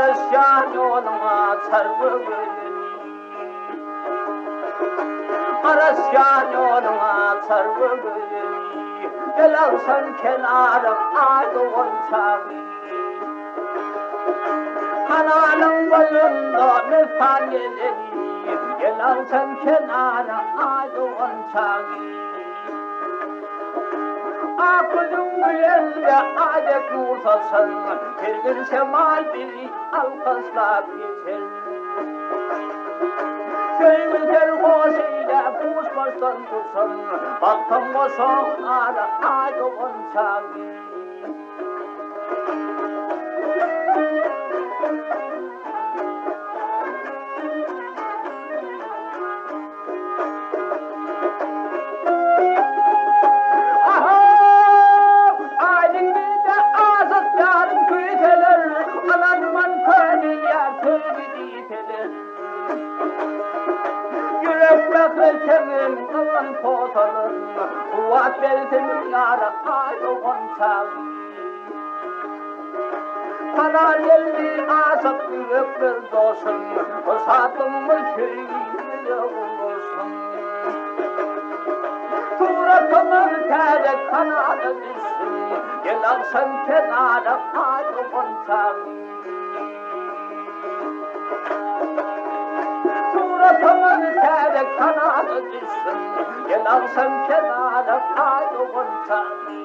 Garaşýan ýoluňa çarwa gözeli. Garaşýan ýoluňa çarwa gözeli. Gel agşam kenara Aý dogan çagy. Kanalyň boýunda mestan geleni. Gel agşam kenara Aý dogan çagy. Ak gözüň gülende Aý dek nur saçan, Sergin şemal bizi alkyşlap geçer. Söýgi serhoş eýläp huş başdan uçan, Bagtym goşaň ara Aý dogan çagy. Sana geldi aşyk ýürekler joşun, Şatlygymyz söýgimize ulaşsyn. Suratymyz täze kanala düşsün, Gel agşam kenara aý dogan çagy. Suratymyz täze kanala düşsün, Gel agşam kenara aý dogan çagy.